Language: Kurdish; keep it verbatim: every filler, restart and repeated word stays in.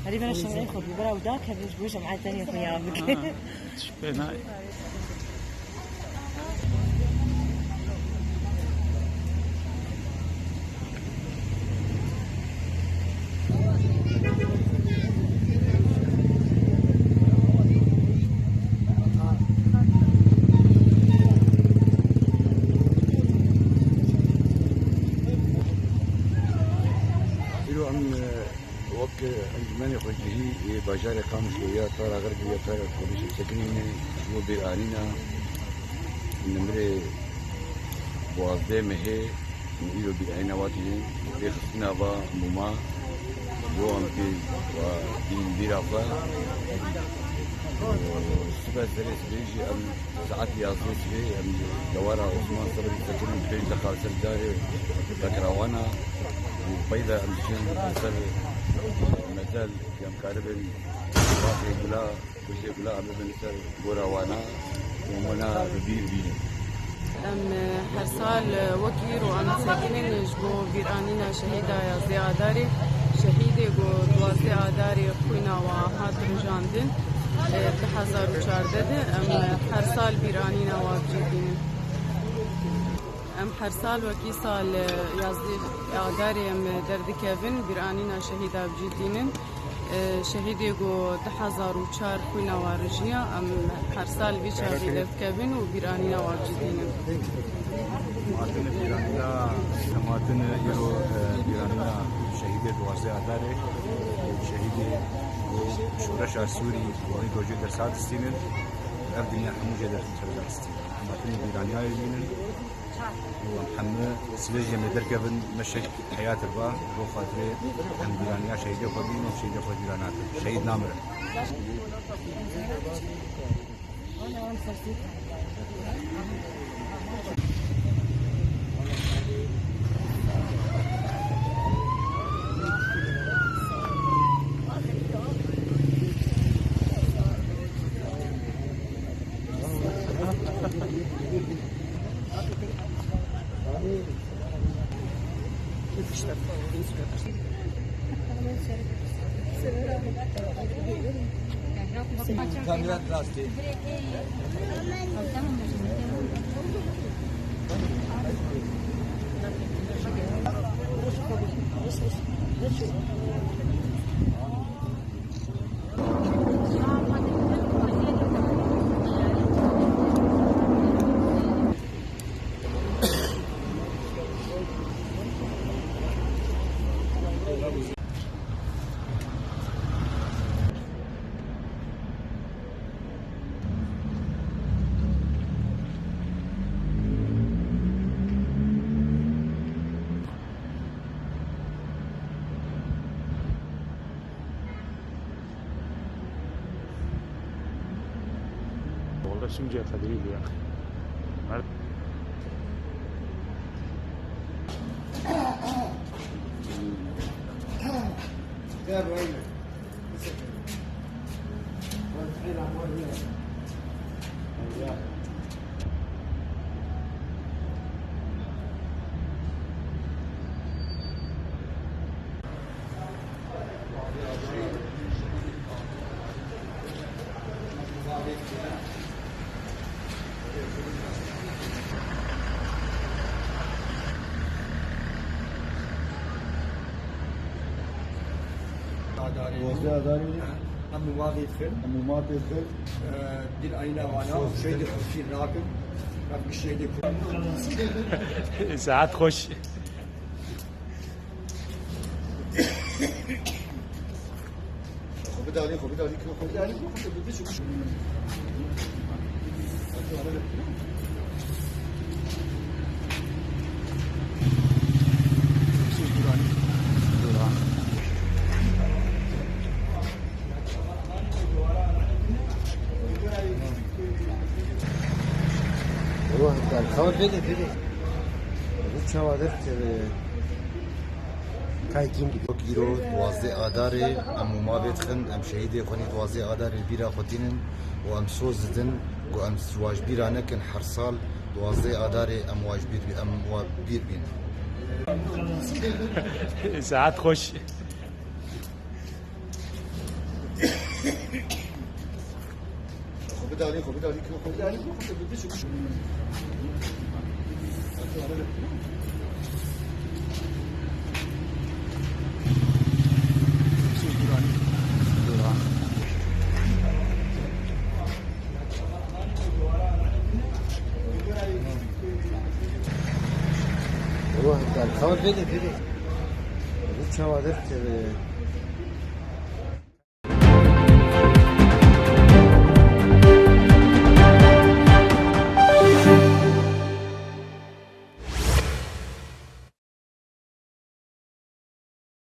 Herî bera şemayê xwe bî, bera û dakeve ji bo şemayê tenê xwe ya bike. Tişt pê nayê. Îro em, e, wek encûmenê xwecihî ê bajarê Qamişlo ya Tara Xerbî ya Tara Kurdiş sekinîne ji bo bîranîna nimirê duwazdeh mehê û îro bîranîna wa tînin rêxistina va mûma ji bo em pê wa bîn bîra xwe. Sibe serê sibê jî em saet yazdeh sibê em li dewara Osman Sebrî sekinîn pênc deqa li ser carê Bekrawana û peyve em diçin li ser Mezel, em karibin Bavê Gula, Gujê Gula em bibin ser gora wana û wana bi bîr bînin. Em, e, her sal, e, wek îro em disekinin ji bo bîranîna şehîda yazdeh Adarê. Şehîdê ku duwazdeh Adarê xwîna wa hat rijandin, e, du hezar û çardeh de em, e, her sal bîranîna wa bi cî tînin. Em her sal wekî sal, e, yazdeh Adarê em, e, derdikevin, bîranîna şehîda bi cî tînin. E, şehîdê ku du hezar û çar xwîna wa rijiya, em her sal vî çaxî derdikevin û bîranîna wa bi cî tînin. Em hatin bîranîna, em hatin îro, e, bîranîna şehîdê duwazdeh Adarê, şehîdê ku şoreşa Sûrî, ku wî rojê dersa distînin, ev dinya hemû jê dersa distînin. Em hatin bîranîyayê bînin. Û em hemû sibê jî em ê derkevin meşek heyat ba, bo xatirê em bîraniya şehîdê xwe bînin û şehîdê xwe bîra nakin. Şehîd namirin. Kamera rastê. Başım cevap değil ya. Adarê. Dozdê Adarê. Em û mavê dixin. Em û mavê dixin. Ee, bir ayna vana, şeyde kusur nakin. Bak bir şeyde. Saat hoş. Xwe bidalî, xwe bidalî, xwe bidalî, xwe bidalî. Eyvah, xeber vede, vede. Bu çawa dest, e, Kaykin gibi. Wek îro duwazdeh Adarê em û mavê dixin, em şehîdê xwe nê duwazdeh Adarê bîra xwe tînin û em soz didin ku em wa ji bîra nekin, her sal duwazdeh Adarê em wa ji bîr, em wa bîr bînin. Saet xweş. Xwe bidalî, xwe bidalî, xwe bidalî, xwe bidalî. Eyvah, xeber vede, vede. Bu çawa dest, e,